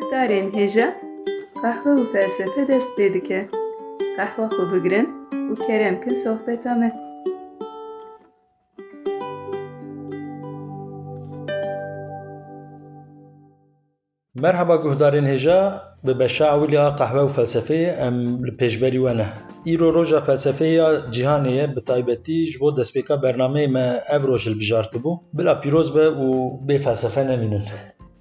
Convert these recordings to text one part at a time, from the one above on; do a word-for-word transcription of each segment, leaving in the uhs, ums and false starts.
Guhdarên hêja, qehwe û felsefe dest pê dike. Qehwa xwe bigirin û kerem kin sohbeta me. Merheba guhdarên hêja, bi beşa ewilî a Qehwe û Felsefeyê em li pêşberî we ne. Îro roja felsefeyê ya cîhanê ye, bi taybetî ji bo destpêka bernameyê me ev roj hilbijartibû. Bila pîroz be û bê felsefe nemînin.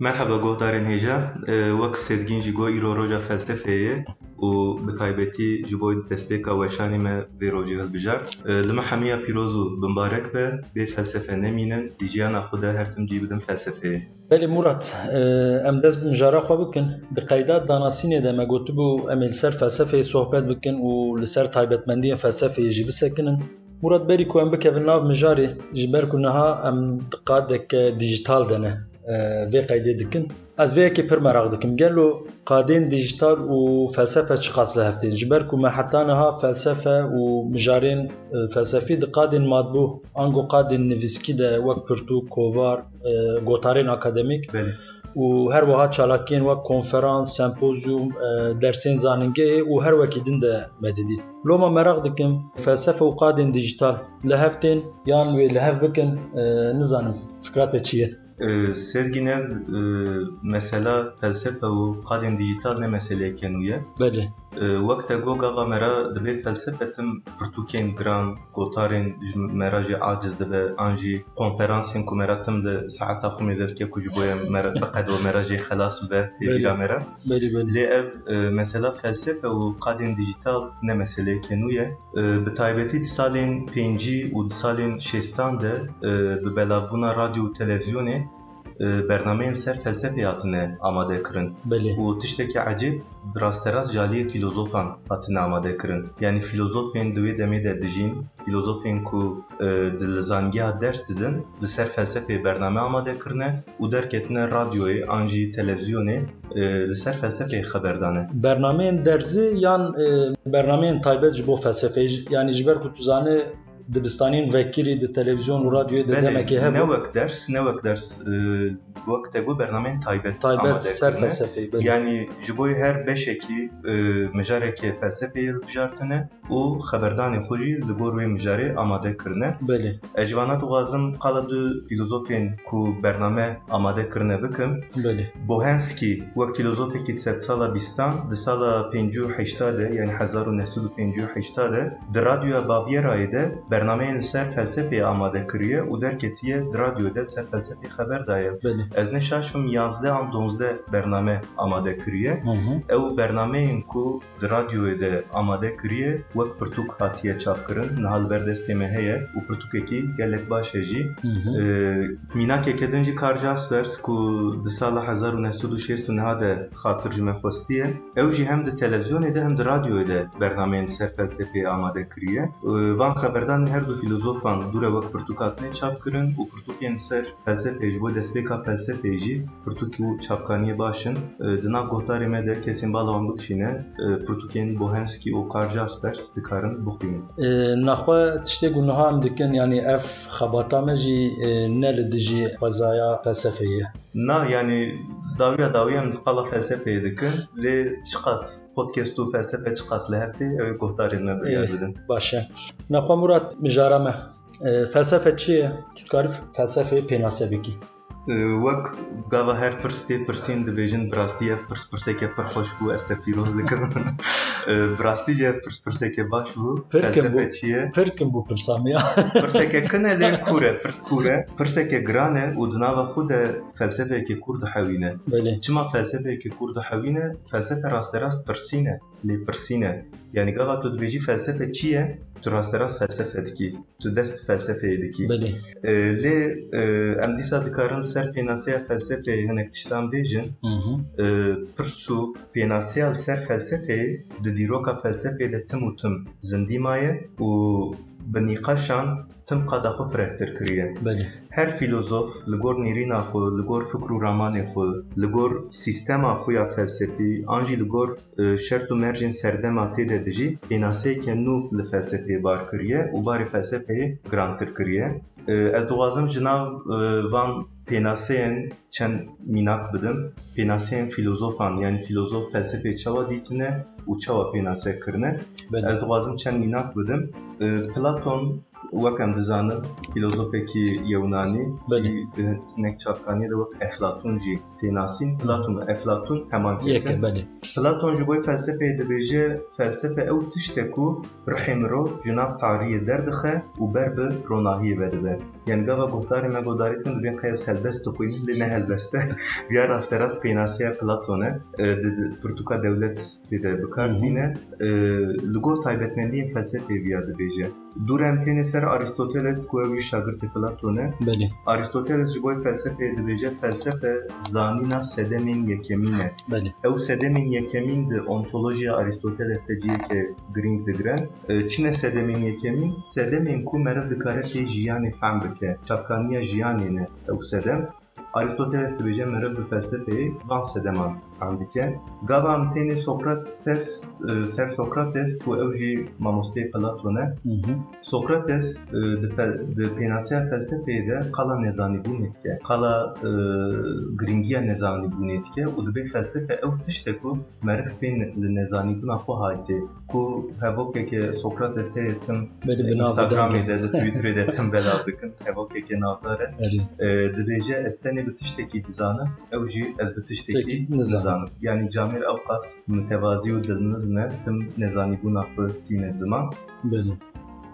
Merheba guhdarên hêja, e, wek Sezgîn jî got, îro roja felsefeyê ye û bi taybetî ji bo destpêka weşanê me vê rojê hilbijart. E, li me hemiya pîroz û bimbarek be, bê felsefe nemînin, di jiyana xwe de her tim cî bidin felsefeyê. Belê Murat, e, em dest bi mijara xwe bikin. Di qeyda danasînê de me gotibû em ê li ser felsefeyê sohbet bikin û li ser taybetmendiyên felsefeyê jî bisekinin. Murat, berî ku em bikevin nav mijarê, ji ber ku niha em di qadeke dîjîtal de ne, e, vê qeydê dikin. Ez vê yekê pir meraq dikim. Gelo qadên dîjîtal û felsefe çiqas li hev tên? Ji ber ku me heta niha felsefe û mijarên, e, felsefî di qadên matbû, ango qadên nivîskî de wek pirtûk, kovar, e, gotarên akademîk Belê. û her wiha çalakiyên wek konferans, sempozyum, e, dersên zanîngehê û her wekî din de me didît. Loma meraq dikim, felsefe û qadên dîjîtal li hev tên yan wê li hev bikin, e, nizanim fikra te çi ye? E, Sezgîn, ev, e, mesela felsefe û qadên dîjîtal ne meseleyeke nû ye. Belê. E, wek te got, gava me re dibê felsefe tim pirtûkên giran, gotarên ji me re jî aciz dibe, an jî konferansên ku me re tim di saeta xwe mêze dike ku ji bo ye me re biqede û me re jê xelas bibe tê Belê. bîra me re. Belê, belê. Lê ev, e, mesela felsefe û qadên dîjîtal ne meseleyeke nû ye. E, bi taybetî di salên pêncî û di salên şêstan de, e, bi belavbûna radyo û televîzyonê, e, bernameyên ser felsefeyê hatine amade kirin. Belê. Û tiştekî ecêb, bi rasterast ji aliyê fîlozofan hatine amade kirin. Yanî fîlozofên di wê demê de dijîn, fîlozofên ku, e, di li zanîngeha ders didin, li ser felsefeyê bername amade kirine û derketine radyoyê an jî televîzyonê, e, li ser felsefeyê xeber dane. Bernameyên derzê yan, e, bernameyên taybet ji bo felsefeyê, ji-, yanî ji ber ku tu zanî dibistanên vekirî di televîzyon û radyoyê de Belê, demekê hebû. ne wek ders, ne wek ders, e, wek te got bernameyên taybet Taybet amade ser kirine. felsefeyê, belê. Yanî ji bo her beşekî, e, mijarekê felsefeyê hilbijartine û xeberdanê xwe jî li gor wê mijarê amade kirine. Belê. Ez ji vana dixwazim qala du fîlozofên ku bername amade kirine bikim. Belê. Bohenskî wek fîlozofekî di sedsala bîstan, di sala pêncî û heşta de, yanî hezar û neh sed û pêncî û heşta de, di radyoya Bavierayê de bernameyên li ser felsefeyê amade kiriye û derketiye di radyoyê de li ser felsefeyê xeber daye. Belê. Ez ne şaş bim, yanzdeh an donzdeh bername amade kiriye. Hı hı. Ew bernameyên ku di radyoyê de amade kiriye, wek pirtûk hatiye çapkirin. Niha li ber destê me heye û pirtûkekî gelek baş e jî. Hı hı. Ee, mînakeke din jî Karl Jaspers ku di sala hezar û neh sed û şêst û neh de xatir ji me xwestiye. Ew jî hem di televîzyonê de hem di radyoyê de bernameyên ser felsefeyê amade kiriye. Ee, van xeberdanên her du fîlozofan dû re wek pirtûk hatine çapkirin û pirtûkên ser felsefeyê ji bo destpêka felsefeyê jî pirtûk û çapkaniyê baş in. E, di nav guhdarê me de kesên bala wan bikişîne, e, pirtûkên Bohenskî û Karl Jaspers dikarin bixwînin. E, naxwe tiştê ku niha em dikin, yanî ev xebata me jî, e, ne li dijî xwezaya felsefeyê ye. Na, yanî dawiya dawî em qala felsefeyê dikin, lê çiqas podcast û felsefe çiqas li hev tê, ew ê guhdarên me biryar Ê, bidin. Baş e. Naxwe Murat, mijara me. E, felsefe çi ye? Tu dikarî felsefeyê pênase bikî? E, wek gava her pirs tê pirsîn, dibêjin bi rastî ev pirs pirseke pir xweş bû, ez te pîroz dikim. E, bi rastî jî ev pirs pirseke baş bû. Pir kim bû. Felsefe çi ye? Pir kim bû pirsa me ya. Pirseke kin e, lê kûr e, pirs kûr e. Pirseke giran e û di nava xwe de felsefeyeke kûr dihewîne. Belê. Çima felsefeyeke kûr dihewîne? Felsefe rasterast pirsîn e, lê pirsîn e. Yanî gava tu dibêjî felsefe çi ye, tu rasterast felsefe dikî. Tu dest bi felsefeyê dikî. Belê. E, lê, e, em dîsa dikarin ser pênaseya felsefeyê hinek tiştan bêjin. Hı hı. E, pirs û pênaseya li ser felsefeyê di dîroka felsefeyê de tim û tim zindî maye û bi nîqaşan tim qada xwe firehtir kiriye. Belê. Her fîlozof li gor nêrîna xwe, li gor fikr û ramanê xwe, li gor sîstema xwe ya felsefî, an jî li gor e, şert û mercên serdema tê de dijî, pênaseyeke nû li felsefeyê bar kiriye û barê felsefeyê girantir kiriye. E, ez dixwazim ji nav, e, van pênaseyên çend mînak bidim. Pênaseyên filozofan, yanî filozof felsefeyê çawa dîtine û çawa pênase kirine. Belê. Ez dixwazim çend mînak bidim. E, Platon, wek em dizanin, filozofekî Yewnanî, Belê. Ki di hinek çapkaniyê de wek Eflatun jî tê nasîn. Platon û Eflatun heman kes in. Yek e, belê. Platon ji bo felsefeyê dibêje, felsefe ew tişt e ku ruhê mirov ji nav tariyê derdixe û ber bi ronahiyê ve dibe. Yani gava guhdarê me guhdarî dikin, dibên qey ez helbest dixwînim, lê ne helbest e. Viya rasterast pênaseya Platon e. E, di, di pirtûka Dewlet tê de bi kar Hı hı. tîne. E, li gor taybetmendiyên felsefeyê viya dibêje. Dû re em têne ser Aristoteles ku ew jî şagirtê Platon e. Belê. Aristoteles ji bo felsefeyê dibêje, felsefe zanîna sedemên yekemîn e. Belê. Ew sedemên yekemîn di ontolojiya Aristoteles de ciheke girîng digire. E, çi ne sedemên yekemîn? Sedemên ku meriv dikare pê jiyanê fehm bike. Çavkaniya jiyanê ne ew sedem. Aristoteles dibêje meriv bi felsefeyê van sedeman fehm dike. Gava em têne Sokrates, e, ser Sokrates ku ew jî mamosteyê Platon e. Hı hı. Sokrates, e, di pe-, di pênaseya felsefeyê de qala nezanîbûnê dike. Qala, e, girîngiya nezanîbûnê dike û dibê felsefe ew tişt e ku meriv pê ne-, li nezanîbûna xwe haytê. Ku hevokeke Sokrates heye tim Belê, bi nav Instagramê bidan. de, di Twitterê de tim belav dikin. Hevokeke navdar e. Erê. E, dibêje, ez tenê bi tiştekî dizanim, ew jî ez bi tiştekî Tiştekî nizanim. nizanim. Yani camêr ew qas mütevazî û dilniz ne, tim nezanîbûna xwe tîne ziman. Belê.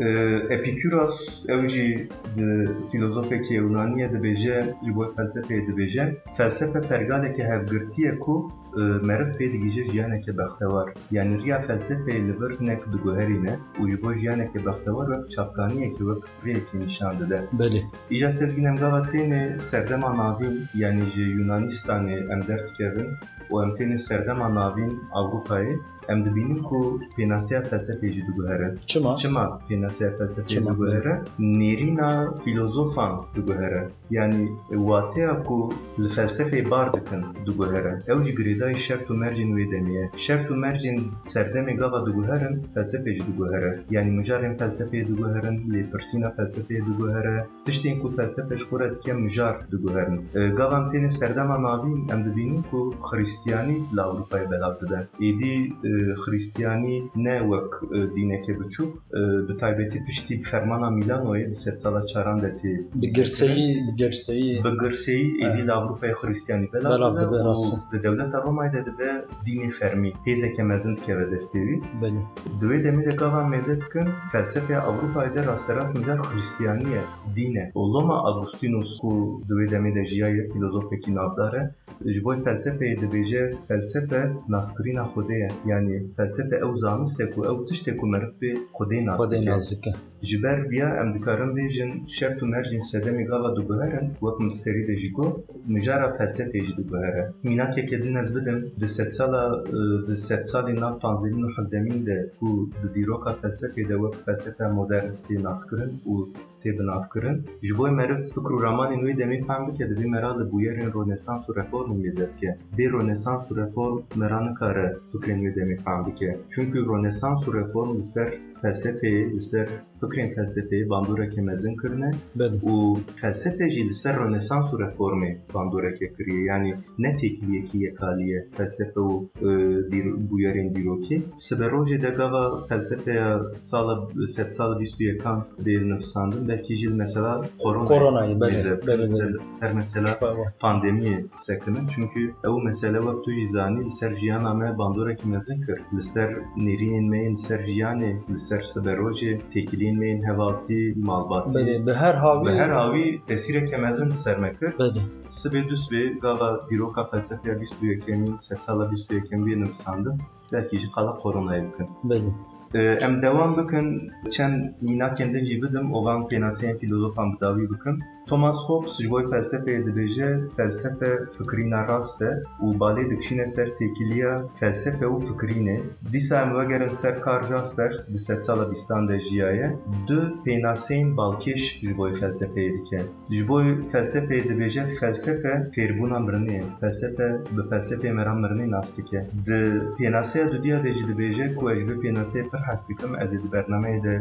E, Epikuros, ew jî di filozofekî Ewnanî ye, dibêje, ji bo felsefeyê dibêje, felsefe pergaleke hevgirtî ye ku, e, meriv pê digihîje jiyaneke bextewar. Yani riya felsefeyê li vir hinek diguherîne û ji bo jiyaneke bextewar wek çavkaniyekê, wek rêyekê nîşan dide. Belê. Îja Sezgîn, em gava têne serdema navîn, yani ji Yunanistanê em derdikevin û em têne serdema navîn Ewropayê, em dibînin ku pênaseya felsefeyê jî diguhere. Çima? Çima pênaseya felsefeyê Çima? diguhere? Nêrîna filozofan diguhere. Yani wateya ku li felsefeyê bar dikin diguhere. Ew jî girêdayî şert û mercên wê demê ye. Şert û mercên serdemê gava diguherin, felsefeyê jî diguhere. Yani mijarên felsefeyê diguherin, lêpirsîna felsefeyê diguhere. Tiştên ku felsefe ji xwe re dike mijar diguherin. E, gava em têne serdema navîn, em dibînin ku Xristiyanî li Ewropayê belav dibe. Êdî, e, Xristiyanî ne wek, e, dîneke biçûk, e, bi taybetî piştî fermana Mîlanoyê di sedsala çaran de tê Bi girseyî, bi girseyî. Bi girseyî êdî Evet. li Ewropayê Xristiyanî belav Belav dibe dibe, û rast e. di dewleta Romayê de dibe dînê fermî. Hêzeke mezin dikeve destê wî. Belê. Di wê demê de gava mêze dikin, felsefeya Ewropayê de rasterast mijar Xristiyanî ye, dîn e. Û loma Agustinus ku di wê demê de jiyaye, filozofekî navdar e, ji bo felsefeyê dibêje, felsefe naskirîna Xwedê ye. Yani felsefe ew zanist e ku ew tişt e ku meriv pê Xwedê nas Xwedê dike. nas dike. Ji ber viya em dikarin bêjin, şert û mercên sedemê gava diguherin, wek min di serî de jî got, mijara felsefeyê jî diguhere. Mînakeke din ez bidim, di sedsala, e, di sedsalên nav panzdehîn û hevdemîn de ku di dîroka felsefê de wek felsefeya modern tê naskirin û tê binavkirin. Ji bo meriv fikr û ramanên wê demê fehm bike, divê mera li bûyerên Ronesans û Reformê mêze bike. Bê Ronesans û Reform mera nikare fikrên wê demê fehm bike. Çimkî Ronesans û Reform li ser felsefeyê, li ser fikrên felsefeyê bandoreke mezin kirine Belê. û felsefe jî li ser Ronesans û Reformê bandoreke kiriye. Yani ne têkiliyekî yekalî ye felsefe û, e, dîr-, bûyerên dîrokî. Siberojê de gava felsefeya sala, sedsala bîst û yekan dê nivîsandin, belkî jî li mesela korona Koronayê, belê, mêze, belê, belê. ser, ser mesela Şifa var. pandemiyê sekinin. Çimkî ew mesele, wek tu jî zanî, li ser jiyana me bandoreke mezin kir. Li ser nêrînên me yên li ser jiyanê, li ser siberojê, têkiliyên me yên hevaltî, malbatî. Belê, bi her hawî Bi her hawî tesîreke mezin li ser me kir. Belê. Sibê du sibê gava dîroka felsefeya bîst û yekemîn, sedsala bîst û yekemîn bê nivîsandin. Belkî jî qala koronayê bikin. Belê. Ee, em dewam bikin, çend mînakên din jî bidim, û van pênaseyên filozofan bi dawî bikim. Thomas Hobbes ji bo felsefeyê dibêje, felsefe fikrîna rast e û balê dikişîne ser têkiliya felsefe û fikrînê. Dîsa em vegerin ser Karl Jaspers, di sedsala bîstan de jiyaye. Du pênaseyên balkêş ji bo felsefeyê dike. Ji bo felsefeyê dibêje, felsefe fêrbûna mirinê ye. Felsefe bi felsefeyê me re mirinê nas dike. Di pênaseya dudiya de jî dibêje ku ez ji vê pênaseyê pir hez dikim ez ê di bernameyê de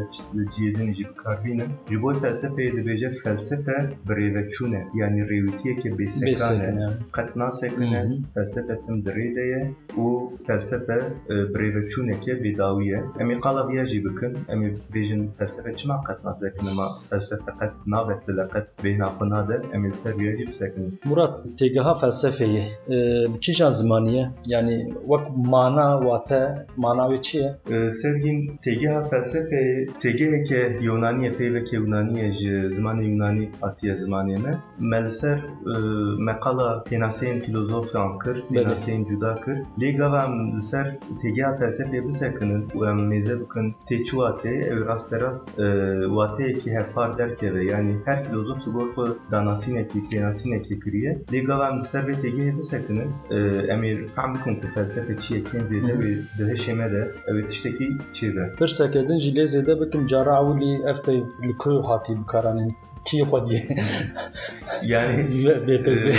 cihê din jî bi kar bînim. Ji bo felsefeyê dibêje, felsefe birêveçûn e, yanî rêwîtiyeke bêsekan e. Bêsekan e. Qet nasekine, Hı hı. Felsefe tim di rê de ye û felsefe, e, birêveçûneke bêdawî ye. Em ê qala viya jî bikin, em ê bêjin felsefe çima qet nasekine, ma felsefe qet nabe tile, qet bêhna xwe nade, em ê li ser viya jî bisekinin. Murat, têgeha felsefeyê, e, bi kîjan zimanî ye? Yanî wek mana, wate, mana wê çi ye? E, Sezgîn, têgeha felsefeyê, têgeheke Yunanî ye, peyveke Yunanî ye, ji zimanê Yunanî hatiye zimanê me. Me li ser, e, meqala pênaseyên fîlozofan kir, Belê. Pênaseyên cuda kir. Lê gava em li ser têgeha felsefeyê bisekinin û em mêze bikin tê çi wateyê, ew rasterast, e, wateyekî hevpar derkeve. Yanî her fîlozof li gor xwe danasînekî, pênasînekê kiriye. Lê gava em li ser vê têgehê bisekinin, e, em ê fehm bikin ku felsefe çi ye, kêm zêde Hı hı. wê di hişê me de ew ê tiştekî çêbe. Pirseke din jî lê zêde bikim, cara ewilî ev peyv li ku hatî bikaranîn? Kî xwediyê? Yanî, Bê peyv. e,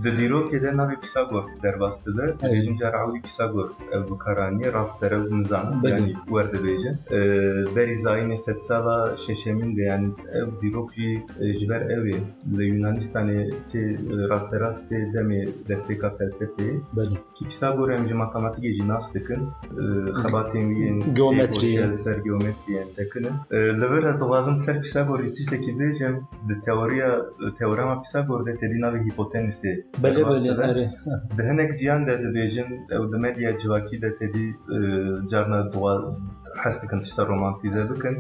di dîrokê de navê Pîsagor derbas dibe. Evet. Dibêjin cara ewilî Pîsagor ev bikaranîye, rast derew nizanim, Belê. Yanî wer dibêjin. E, berî zayînê sedsala şeşemîn de, yanî ev dîrok jî, e, ji ber ew ê li Yunanistanê tê, e, rasterast tê demê destpêka felsefeyê. Belê. Ki Pîsagor em ji matematîkê jî nas dikin, e, xebatên wî yên Geometriyê. Sêboşe li ser geometriyê em tekin in. E, li vir ez dixwazim ser Pîsagor jî tiştekî bêjim. Di teoriya, teorema Pîsagor de tedî navê hipotenusê Belê, derbas belê, dibe. Erê. Di hinek ciyan de dibêjin, ew di medya civakî de tedî, e, carna dua hez dikin tişta romantîze bikin.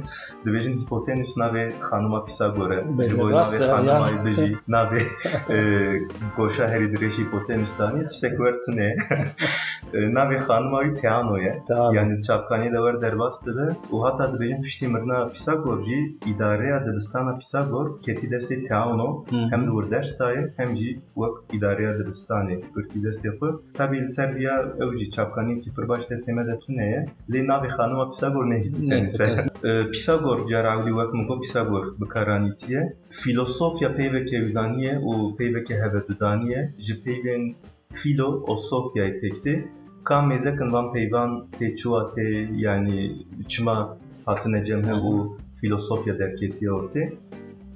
Dibêjin hipotenus navê xanima Pîsagor e. Belê, Ji bo rast navê e, xanima ya. Wî bijî, navê, e, goşa herî dirêj hipotenus danî, tiştek wer tune. E, navê xanima wî Teano ye. Teano. Yanî di çavkaniyê de wer derbas dibe û hata dibêjin piştî mirina Pîsagor jî îdareya dibistana Pîsagor ketî destê Teano, Hı hı. Hem li wir ders daye, hem jî wek îdareya dibistanê girtî destê xwe. Tabî li ser viya ew jî çavkaniyekî pir baş destê me de tune ye. Lê navê xanima Pîsagor ne hipotenus e. Ne hipotenus. E, Pîsagor cara ewilî wek min got Pîsagor bikaranîtiye. Fîlosofya peyveke Yunanî ye û peyveke hevedudanî ye. Ji peyvên fîlo û sofyayê pêk tê. Ka mêze kin van peyvan tê çi watê, yanî çima hatine cem hev Hı hı. û fîlosofya derketiye ortê.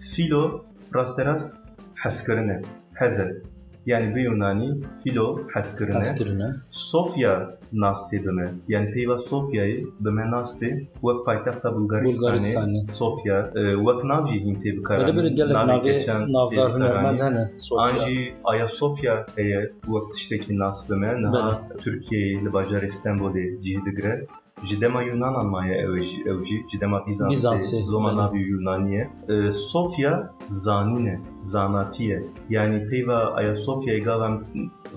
Fîlo rasterast hezkirin e. Hez e. Yanî bi Yunanî fîlo hezkirin e. Hezkirin e. Sofya nas tê bi me. Yanî peyva Sofyayê bi me nas tê. Wek paytexta Bulgaristanê, Bulgaristanê. Sofya, e, wek nav jî hîn tê bikaranîn. Belê, belê, gelek navê navê keçan tê navdar bikaranîn. Hunermend hene Sofya. An jî Ayasofya heye wek tiştekî nas bi me. Niha Belê. Tirkiyeyê li bajarê Stenbolê cih digire. Ji dema Yunanan maye ew jî, ew jî ji dema Bîzansê, Bîzansê, loma belê. Navê Yunanî ye. E, Sofya zanîn e, zanatî ye. Yanî peyva Ayasofyayê gava em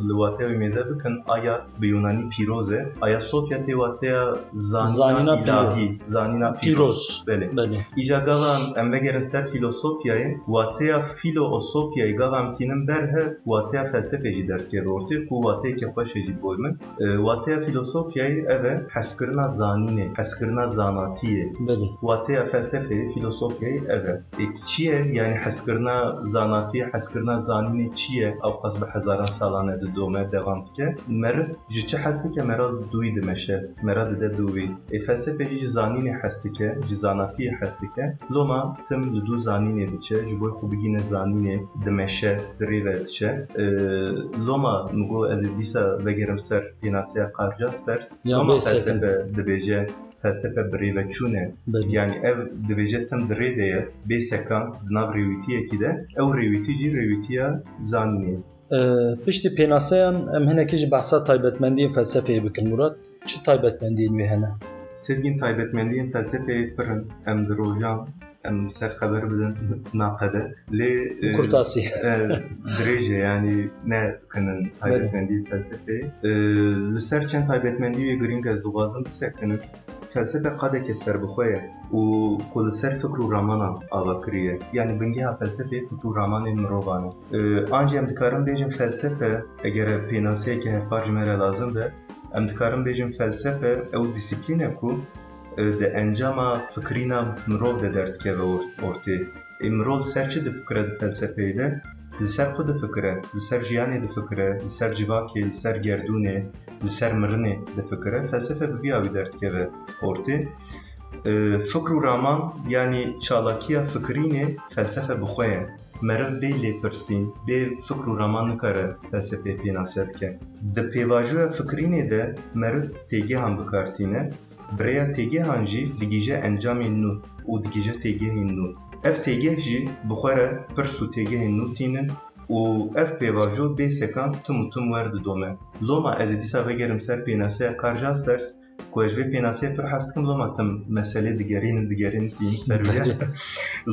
li wateya wê mêze bikin, aya bi Yunanî pîroz e. Ayasofya tê wateya zanîna Zanîna pîroz. Îlahî, zanîna pîroz. Pîroz. Belê. Belê. Îca gava em, em vegerin ser fîlosofyayê, wateya fîlo û sofyayê gava em tînin ber hev, wateya felsefê jî derdikeve ortê, ku wateyeke xweş e jî boy min. E, wateya fîlosofyayê ev e, hezkirina zanînê, hezkirina zanatiyê. Belê. Wateya felsefeyê, fîlosofyayê ev e. E, çi ye? Yanî hezkirina zanatiyê, hezkirina zanînê çi ye? Ewqas bi hezaran salan e didome, devam dike. Meriv ji çi hez bike, mera dûyî dimeşe, mera dide dûyî. Ê felsefê jî ji zanînê hez dike, ji zanatiyê hez dike. Loma tim li dû zanînê diçe, ji bo xwe bigîne zanînê, dimeşe, di rê ve diçe. Ee, loma min got ez ê dîsa vegerim ser pênaseya Karl Jaspers. Ya Loma bê sekin. Felsefe dibêje, felsefe birêveçûn e. Belê. Yanî ev dibêje tim di rê de ye, bê sekan, di nav rêwîtiyekî de. Ew rêwîtî jî rêwîtiya zanînê ye. Ee, piştî pênaseyan em hinekî ji behsa taybetmendiyên felsefeyê bikin, Murat. Çi taybetmendiyên wê hene? Sezgîn, taybetmendiyên felsefeyê pir in. Em di rojan, em ser xeber bidin naqede. Lê, e, Kurtasî. E, dirêj e, yanî ne kin in taybetmendiyên felsefeyê. E, li ser çend taybetmendî wê girîng ez dixwazim bisekinim. Felsefe qadeke serbixwe ye û ku li ser fikr û ramanan ava kiriye. Yanî bingeha felsefeyê fikr û ramanên mirovan e. E, an jî em dikarin bêjin felsefe, eger pênaseyeke hevpar ji me re lazim be, em dikarin bêjin felsefe ew dîsîplîn e ku, e, di encama fikirîna mirov de derdikeve or-, ortê. Ê mirov li ser çi difikire di felsefeyê de? li ser xwe difikire, li ser jiyanê difikire, li ser civakê, li ser gerdûnê, li ser mirinê difikire, felsefe bi vî awî derdikeve ortê. E, fikr û raman, yanî çalakiya fikirînê, felsefe bi xwe ye. Meriv bê lêpirsîn, bê fikr û raman nikare felsefeyê pênase bike. Di pêvajoya fikirînê de meriv têgehan bi kar tîne, bi rêya têgehan jî digihîje encamên nû û digihîje têgehên nû. Ev têgeh jî bi xwe re pirs û têgehên nû tînin û ev pêvajo bê sekan tim û tim wer didome. Loma ez ê dîsa vegerim ser pênaseya Karl Jaspers, ku ez ji vê pênaseyê pir hez dikim, loma tim meselê digerînin, digerînin tînin ser wî. Belê.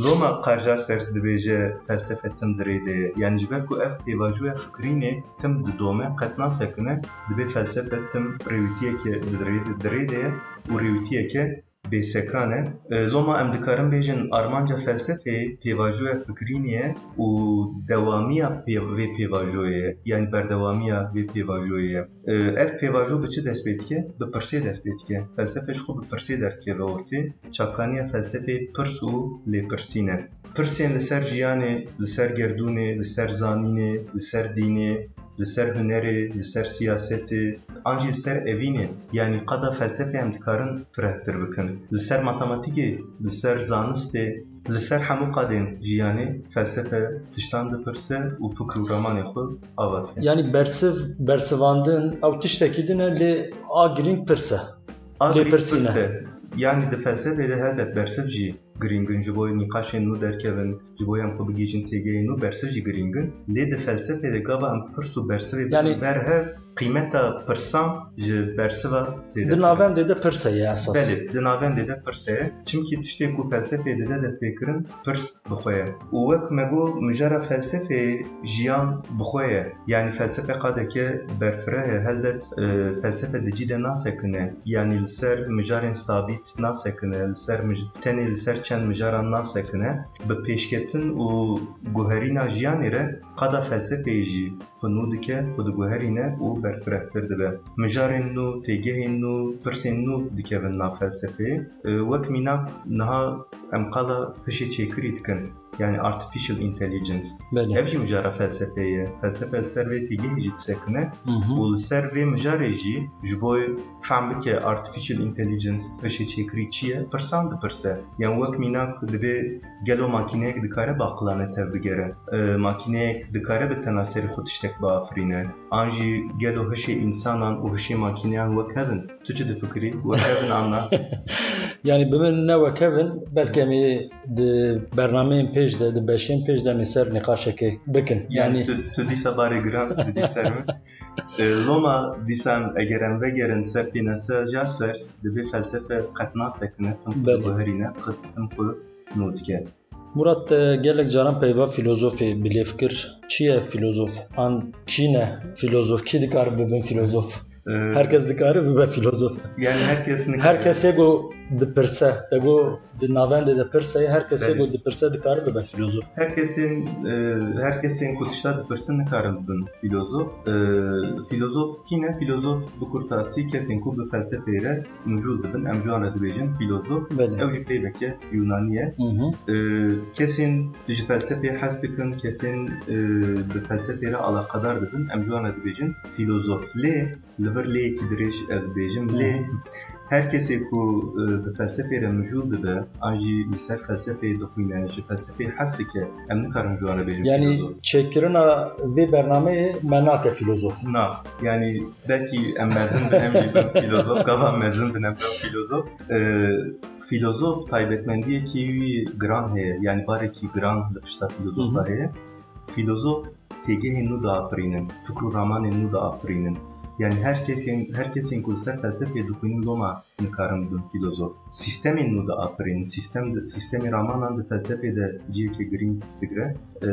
Loma Karl Jaspers dibêje felsefe tim di rê de ye. Yanî ji ber ku ev pêvajoya fikirînê tim didome, qet nasekine, dibê felsefe tim rêwîtiyeke di rê de, di rê de ye û rêwîtiyeke bêsekan e. E, loma em dikarin bêjin armanca felsefeyê pêvajoya fikirînê ye û dewamiya pê-, vê pêvajoyê ye, yanî berdewamiya vê pêvajoyê ye. E, ev pêvajo bi çi dest pê dike? Bi pirsê dest pê dike. Felsefe ji xwe bi pirsê derdikeve ortê. Çavkaniya felsefeyê pirs û lêpirsîn e. Pirsên li ser jiyanê, li ser gerdûnê, li ser zanînê, li ser dînê, li ser hunerê, li ser siyasetê, an jî li ser evînê, yanî qada felsefê em dikarin firehtir bikin. Li ser matematîkê, li ser zanistê, li ser hemû qadên jiyanê felsefe tiştan dipirse û fikr û ramanê xwe ava dike. Yanî bersiv, bersivandin ew tiştekî din e, lê a girîng pirs e. A girîng pirs e. Lêpirsîn e. Yanî di felsefê de helbet bersiv jî girîng in, ji bo nîqaşên nû derkevin, ji bo em xwe bigihîjin têgehên nû, bersiv jî girîng in. Lê di felsefê de gava em pirs û bersivê bidin ber hev, qîmeta pirsan ji bersiva zêdetir e. Di navendê de pirs heye esas. Belê, di navendê de pirs heye. Çimkî tiştê ku felsefê dide destpêkirin, pirs bi xwe ye. Û wek me got, mijara felsefeyê jiyan bi xwe ye. Yanî felsefe qadeke berfireh e. Helbet, e, felsefe di cî de nasekine. Yanî li ser mijarên sabît nasekine, li ser mij-, tenê li ser çend mijaran nasekine. Bi pêşketin û guherîna jiyanê re qada felsefeyê jî xwe nû dike, xwe diguherîne û berfirehtir dibe. Mijarên nû, têgehên nû, pirsên nû dikevin nav felsefeyê. E, wek mînak niha em qala hişê çêkirî dikin. Yanî artificial intelligence. Belê. Ev jî mijara felsefeyê ye. Felsefe li ser vê têgehê jî disekine. Hı hı. Û li ser vê mijarê jî ji bo fam bike artificial intelligence, hişê çêkirî çi ye, pirsan dipirse. Yan wek mînak dibê gelo makîneyek dikare bi aqilane tevbigere? E, makîneyek dikare bi tena serê xwe tiştek biafirîne? An jî gelo hişê însanan û hişê makîneyan wek hev in? Tu çi difikirî? Wek hev in an na? Yanî bi min ne wek hev in, belkî em ê di bernameyên pêş de, di beşên pêş de em ê ser nîqaşekê bikin. Yanî yanî tu, tu dîsa barê giran didî ser min. E, loma dîsan eger em vegerin ser pênase Jaspers, dibê felsefe qet nasekine, tim xwe diguherîne, qet tim xwe nû dike. Murat, te gelek caran peyva filozofê bi lêv kir. Çi ye filozof? An kî ne filozof? Kî dikare bibin filozof? Ee, Her kes dikare bibe filozof. Yanî her kes nikare. Her kesê ku dipirse, te got di navendê de pirs heye, her kesê Belê. ku dipirse dikare bibe filozof. Her kesên, e, her kesên ku tişta dipirsin nikarin bibin filozof. E, filozof kî ne? Filozof bi kurtasî kesên ku bi felsefeyê re mijûl dibin. Em ji wan re dibêjin filozof. Belê. Ew jî peyveke Yûnanî ye. Hı hı. E, kesên ji felsefeyê hez dikin, kesên, e, bi felsefeyê re alaqedar dibin, em ji wan re dibêjin filozof. Lê li vir lêyekî dirêj ez bêjim, Hı hı. lê her kesê ku, e, bi felsefeyê re mijûl dibe, an jî li ser felsefeyê dixwîne, ji felsefeyê hez dike, em nikarin ji wan re bêjin Yanî filozof. çêkirina vê bernameyê me nake filozof. Na, yanî belkî em mezin bin, em jî bin filozof, gava mezin bin, em bin filozof. E, filozof taybetmendiyekî wî giran heye, yanî barekî giran li pişta filozofa Hı hı. heye. Filozof têgehên nû diafirînin, fikr û ramanên nû diafirînin. Yanî her kesên, her kesên ku li ser felsefeyê dixwînin loma nikarin bibin filozof. Sîstemên nû diafirînin. Sîstem di, sîstemê ramanan di felsefê de cihekê girîng digre. Ee,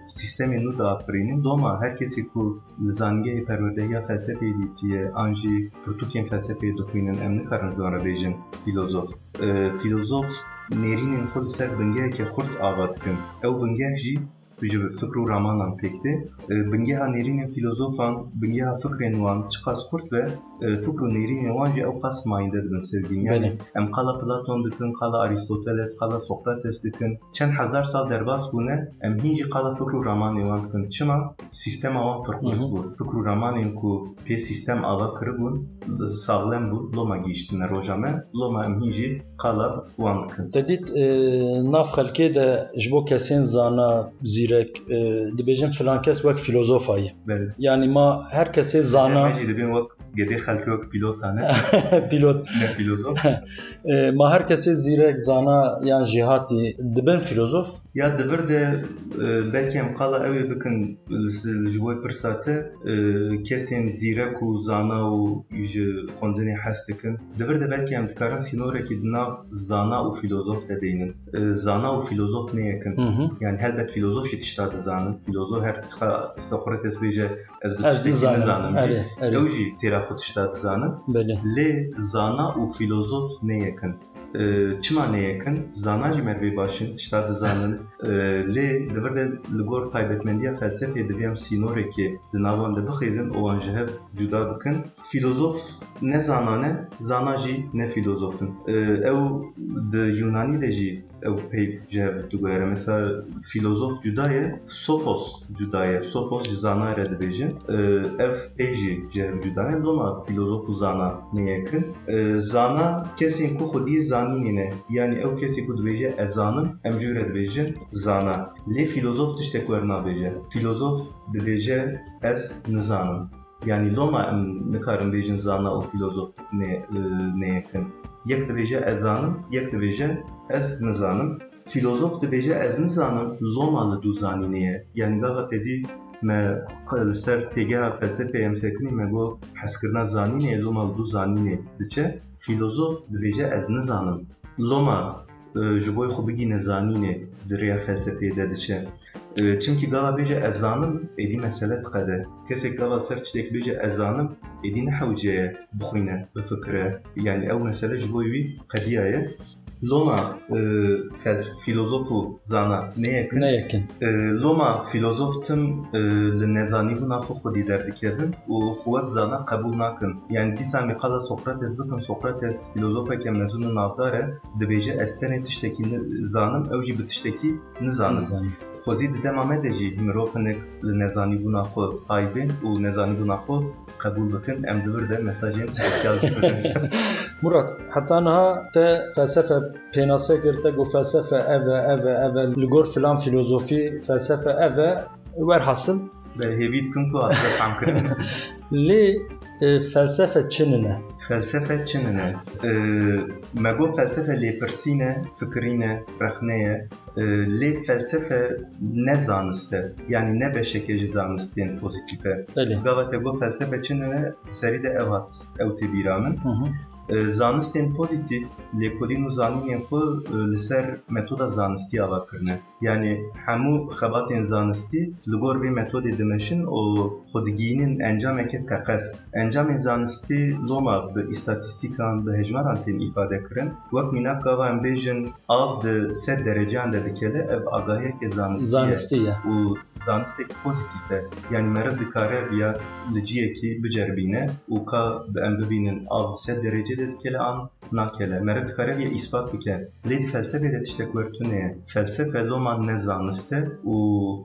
sîstemên nû diafirînin. Loma her kesê ku li zangehê perwerdehiya felsefeyê dîtiye, an jî pirtûkên felsefeyê dixwînin, em nikarin ji wan re bêjin filozof. Ee, filozof nêrînên xwe li ser bingeheke xurt ava dikin. Ew bingeh jî ji fikr û ramanan pêk tê. E, bingeha nêrînên fîlozofan, bingeha fikrên wan çiqas xurt be, e, fikr û nêrînên wan jî ew qas mayînde dibin Sezgîn. Yanî Belê. em qala Platon dikin, qala Aristoteles, qala Sokrates dikin. Çend hezar sal derbas bûne, em hîn jî qala fikr û ramanên wan dikin. Çima? Sîstema wan pir xurt Hı hı. bû. Fikr û ramanên ku pê sîstem ava kiribûn, saxlem bûn, loma gihîştine roja me, loma em hîn jî qala wan dikin. Te dît, e, nav xelkê de ji bo kesên zana, zîrek, e, dibêjin filan kes wek fîlozofa ye. Belê. Yanî ma her kesê zana Me jî dibên wek gedê xelkê wek pîlotan e. Pîlot. Ne fîlozof. E, ma her kesê zîrek, zana yan jêhatî dibin fîlozof? Ya di vir de, e, belkî em qala ew ê bikin, li, li ji bo pirsa te, e, kesên zîrek û zana û ji xwendinê hez dikin. Di vir de belkî em dikarin sînorekî di nav zana û fîlozof de deynin. E, zana û fîlozof ne yek in. Hı hı. Yanî helbet fîlozof jî tişta dizanin. Fîlozof her tişta Sokrates bêje, ez bi Ez tiştekî nizanim. nizanim jî. Erê, erê. Ew jî têra xwe tişta dizanin. Belê. Lê zana û fîlozof ne yek in. E, çima ne yek in? Zana jî merivê baş in, tişta dizanin. E, lê di vir de li gor taybetmendiya felsefê divê em sînorekê di nav wan de bixêzin û wan ji hev cuda bikin. Fîlozof ne zana ne, zana jî ne fîlozof in. E, ew di Yunanî de jî ew peyv ji hev diguhere. Mesela fîlozof cuda ye, sophos cuda ye. Sophos ji zana re dibêjin. E, ev peyv jî ji hev cuda ne. Loma fîlozof û zana ne yek in. E, zana kesên ku xwediyê zanînê ne. Yanî ew kesê ku dibêje ez zanim, em jê re dibêjin zana. Lê fîlozof tiştek wer nabêje. Fîlozof dibêje ez nizanim. Yanî loma em nikarin bêjin zana û fîlozof ne, e, ne yek in. Yek dibêje ez zanim, yek dibêje ez nizanim. Fîlozof dibêje ez nizanim, loma li dû zanînê ye. Yanî gava te dî me q-, li ser têgeha felsefeyê em sekinî me got hezkirina zanînê ye, loma li dû zanînê diçe. Fîlozof dibêje ez nizanim. Loma, e, ji bo xwe bigîne zanînê di rêya felsefeyê de diçe. E, çimkî gava bêje ez zanim, êdî mesele diqede. Kesek gava ser tiştek bêje ez zanim, êdî nehewce ye bixwîne, bifikire. Yanî ew mesele ji bo wî qediyaye. Loma, e, fel-, fîlozof û zana ne yek in. Ne yek in. E, loma fîlozof tim, e, li nezanîbûna xwe xwedî derdikevin û xwe wek zana qebûl nakin. Yanî dîsa em ê qala Sokrates bikin, Sokrates fîlozofeke mezin û navdar e, dibêje ez tenê tiştekî ni-, zanim, ew jî bi tiştekî nizanim. Nizanim. Xwezî di dema me de jî mirov hinek li nezanîbûna xwe hay bên û nezanîbûna xwe qebûl bikin. Em di vir de mesajên sosyal jî bidin. Murat, heta niha te felsefe pênase kir, te got felsefe ev e, ev e, ev e, li gor filan fîlozofî felsefe ev e, werhasil. Be, hêvî dikim ku hatibe fehmkirin. Lê, e, felsefe çi nine? Felsefe çi nine? E, me got felsefe lêpirsîn e, fikirîn e, rexne ye. E, lê felsefe ne zanist e. Yanî ne beşeke ji zanistên pozîtîf e. Belê. Gava te got felsefe çi nine, di serî de ev hat, ew tê bîra min. Hı hı. E, zanistên pozîtîf lêkolîn û zanînên xwe, e, li ser metoda zanistî ava kirine. Yanî hemû xebatên zanistî li gor vê metodê dimeşin û xwe digihînin encameke teqez. Encamên zanistî loma bi îstatîstîkan, bi hejmaran tên îfade kirin. Wek mînak gava em bêjin av di sed dereceyan de dikele, ev agahiyeke zanistî ye. Zanistî ye. Û zanistek pozîtîf e. Yanî meriv dikare viya li ciyekî biceribîne û ka bi em bibînin av di sed derece de dikele an nakele. Meriv dikare vê îspat bike. Lê di felsefê de tiştek wer tune ye. Felsefe loma ne zanist e û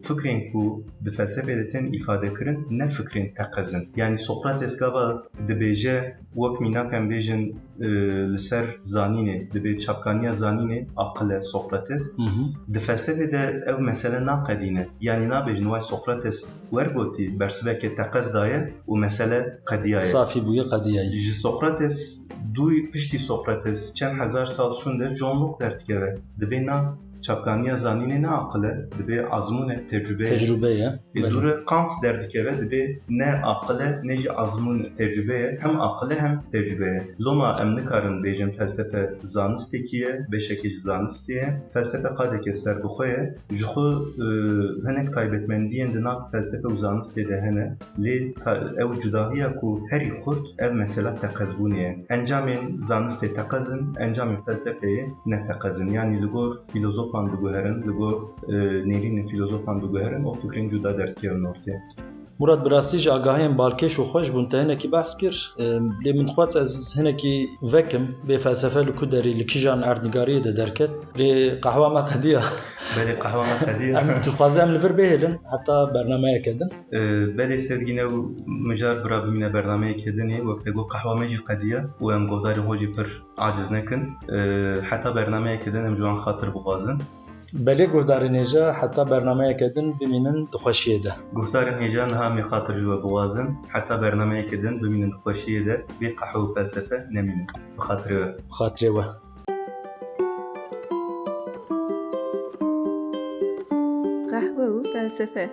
fikrên ku di felsefê de tên îfade kirin ne fikrên teqez in. Yanî Sokrates gava dibêje, wek mînak em bêjin, e, li ser zanînê dibê çapkaniya zanînê aqil e Sokrates. Hı hı. Di felsefê de ev mesele naqedîne. Yanî nabêjin way Sokrates wer gotî, bersiveke teqez daye û mesele qediyaye. Safî bûye, qediyaye. Ji Sokrates dû, piştî Sokrates çend hezar sal şûnde John Locke derdikeve. Dibê na çapkaniya zanînê ne aqil e, dibê azmûn e, tecrube ye. Tecrube ye. Ê Belê. dû re Kant derdikeve, dibê ne aqil e, ne jî azmûn e, tecrube ye. Hem aqil e, hem tecrube ye. Loma em nikarin bêjin felsefe zanistekî ye, beşekî ji zanistê ye. Felsefe qadeke serbixwe ye. Ji xwe, e, hinek taybetmendiyên di nav felsefe û zanistê de hene. Lê ta-, ew cudahiya ku herî xurt ev mesela teqezbûnê ye. Encamên zanistê teqez in, encamên felsefeyê ne teqez in. Yanî li gor fîlozof filozofan diguherin, li gor, e, nêrînên filozofan diguherin û fikrên cuda derdikevin ortê. Murat, bi rastî jî agahiyên balkêş û xweş bûn, te hinekî behs kir. E, lê min dixwest ez hinekî vekim, bê felsefe li ku derê, li kîjan erdnîgariyê de derket. Lê qehwa me qediya. Belê, qehwa me qediya. Em dixwazin em li vir bihêlin heta bernameyeke din. E, belê Sezgîn, ew mijar bira bimîne bernameyeke dinê, wek te got qehwa me jî qediya û em guhdarên xwe jî pir aciz nekin. E, heta bernameyeke din em ji wan xatir bixwazin. Belê guhdarên hêja, heta bernameyeke din bimînin di xweşiyê de. Guhdarên hêja, niha em ê xatir ji we bixwazin, heta bernameyeke din bimînin di xweşiyê de, bê qehwe û felsefe nemînin. Bi xatirê we. Bi xatirê we. Qehwe û felsefe.